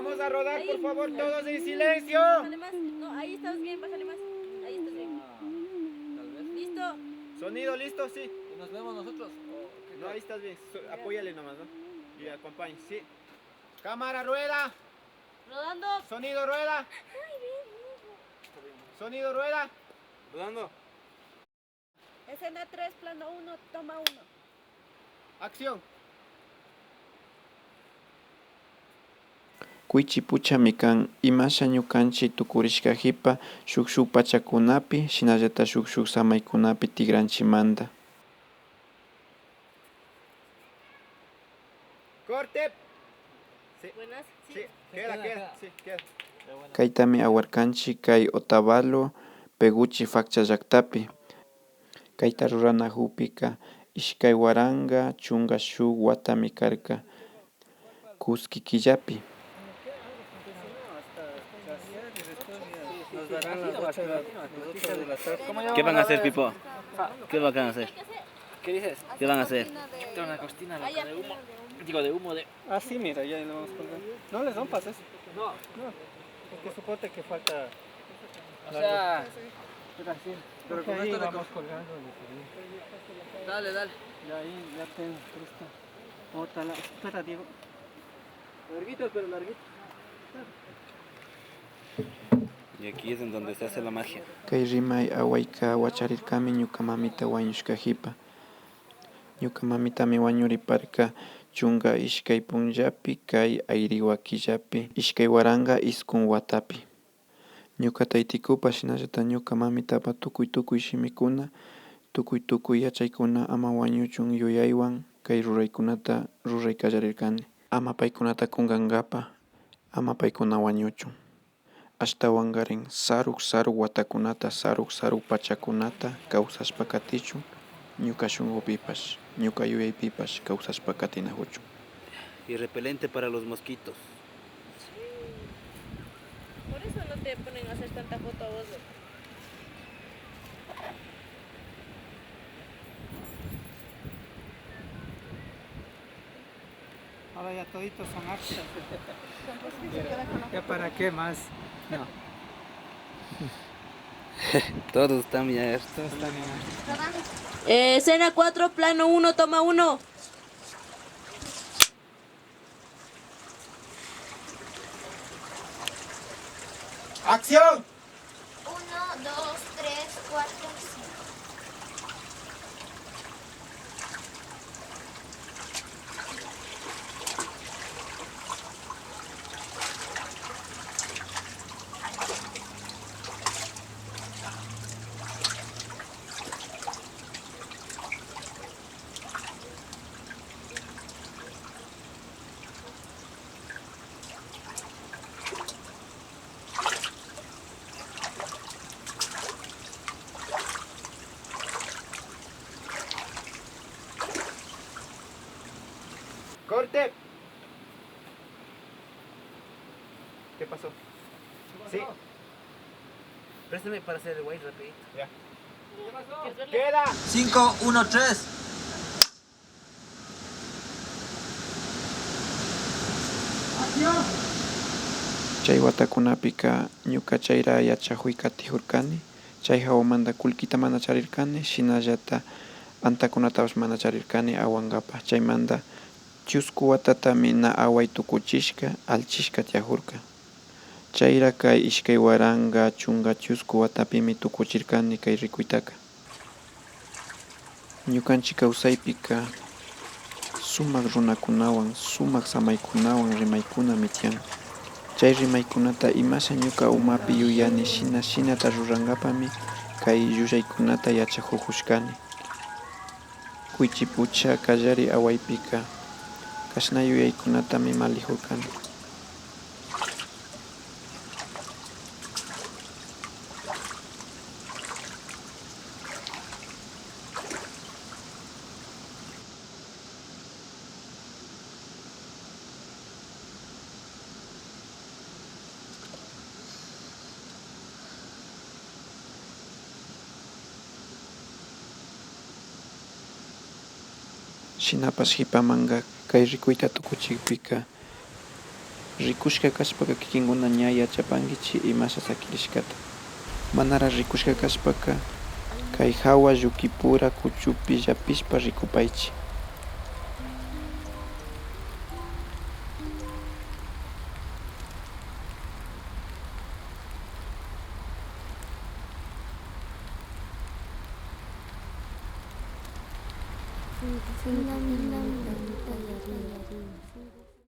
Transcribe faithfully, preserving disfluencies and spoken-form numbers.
Vamos a rodar, por favor, todos en silencio. Bájale más. No, ahí estás bien, bájale más. Ahí estás bien. Listo. Sonido listo, sí. ¿Y nos vemos nosotros? No, ahí estás bien. So- apóyale nomás, ¿no? Y acompañe, sí. Cámara, rueda. Rodando. Sonido, rueda. Sonido, rueda. Rodando. Escena tres, plano uno, toma uno. Acción. Kuychi puchami kan, imasha ñukanchi tukurishka hipa shuk shuk pachakunapi, shinallata shuk shuk samaykunapi tigranchimanta. Corte. Sí. Buenas. Sí, sí, queda, queda, sí, queda. Kaytami awarkanchi kay Otavalo, Peguchi fakcha llaktapi. Kayta ruranakukpika ishkay waranka chunka shuk watami karka, kuski killapi. ¿Qué van a hacer, Pipo? ¿Qué van a hacer? ¿Qué dices? ¿Qué van a hacer? Una cortina loca de humo. Digo, de humo de... Ah, sí, mira, ya lo vamos colgando. No les rompas eso. No. No. Es que suponte que falta. O sea, pero con esto vamos colgando. Dale, dale. Y ahí ya te presta. Otra la, espera, Diego. Larguito, pero larguito. Y aquí es en donde se hace la magia. Kay rimay awayka wacharirkami ñuka mamita wañushka hipa. Ñuka mamitami wañuriparka chunka ishkay punllapi kay ayriwa killapi ishkay waranka iskun watapi. Ñuka taytikupash shinallata ñuka mamitapa tukuy tukuy shimikuna, tukuy tukuy yachaykuna ama wañuchun yuyaywan kay ruraykunata ruray kallarirkani. Ama paykunata kunkankapa, ama paykuna wañuchun. Ashtawankarin saruk saruk watakunata, saruk saruk pachakunata kawsashpa katichun, ñuka shunkupipash, ñuka yuyaypipash kawsashpa katinakuchun. Y repelente para los mosquitos. Por eso no te ponen a hacer tanta foto a vos, ¿no? Ahora ya toditos son artes. ¿Ya para qué más? No. Todos están bien. Todos están bien. Eh, escena cuatro, plano uno, toma uno. ¡Acción! Uno, dos, tres, cuatro, cinco. Corte. ¿Qué pasó? Sí. Préstame para hacer el guay rapidito. Ya. Queda. Cinco, uno, tres. Chay watakunapika ñuka chayra yachakuy katikurkani, chay hawamanta kullkita mana charirkani, shinallata antakunatapash mana charirkani awankapa. Chaymanta chusku watatami na away tukuchishka, allchishka tiyakurka. Chayra kay ishkay waranka chunka chusku watapimi tukuchirkani kay rikuytaka. Ñukanchik kawsaypika sumak runakunawan, sumak samaykunawan rimaykunami tiyan. Chay rimaykunata imasha ñuka umapi yuyani shina shinata rurankapami kay llullaykunata yachakukushkani. Kuychi pucha kallari awaypika kashna yuyaykunatami mallikurkani. Shinapash hipamanka kay rikuyta tukuchikpika Rikushka kashpaka kikinkuna ña yachapankichi imasha sakirishkata. Manara rikushka kashpaka kay hawa llukipura kuchupi llapishpa rikupaychi.